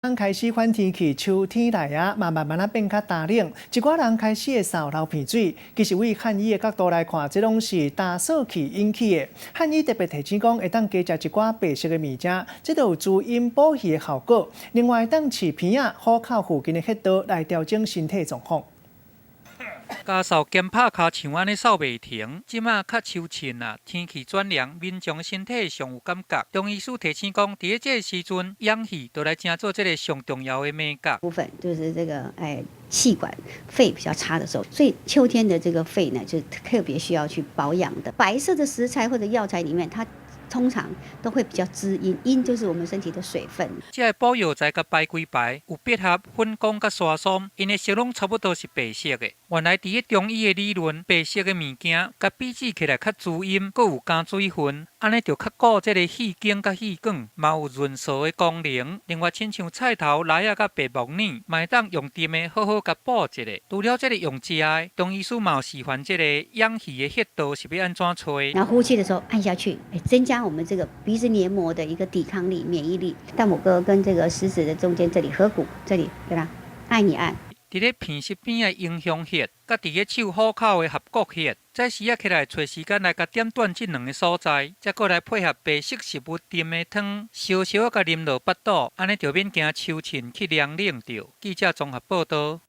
開始反天氣，秋天來啊，慢慢慢仔變較焦冷，一寡人開始會捎流鼻水。其實對漢醫的角度來看，這攏是焦燥氣引起的。漢醫特別提醒講，會當加食一寡白色的物件，這就有滋陰補氣的效果。另外，會當飼鼻仔、虎口附近的穴道來調整身體狀況。咳嗽兼拍尻槍按呢嗽袂停，這馬較秋凊啊，天氣轉涼，民眾身體上有感覺。中醫師提醒講，佇咧這個時陣，養氣就來成做這個上重要的眉角。部分就是這個氣管肺比較差的時候，所以秋天的這個肺呢，就特別需要去保養的。白色的食材或者藥材裡面，它通常都會比較滋陰，陰就是我們身體的水分。這個補藥材佮排規排，有百合、粉貢佮沙參，𪜶的色攏差不多是白色的。原來佇咧中醫的理論，白色的物件，佮比起起來較滋陰，閣有加水分，按呢就較顧這个氣經佮氣管，嘛有潤燥的功能。另外，親像菜頭、蚋仔佮白木耳，嘛會當用燉的好好共補一下。除了這个用食的，中醫師嘛有示範這个養氣的穴道是欲按怎揣。然後呼氣的時候按下去，增加我們這個鼻子黏膜的一個抵抗力、免疫力。大拇哥跟這個食指的中間這裡合谷，這裡對吧？按一按。佇咧鼻翼邊的迎香穴，佮佇咧手虎口的合谷穴，早時仔起來揣時間來共點斷這兩个所在，再閣來配合白色食物燉的湯，燒燒仔共啉落腹肚，按呢就免驚秋凊去涼冷著。記者綜合報導。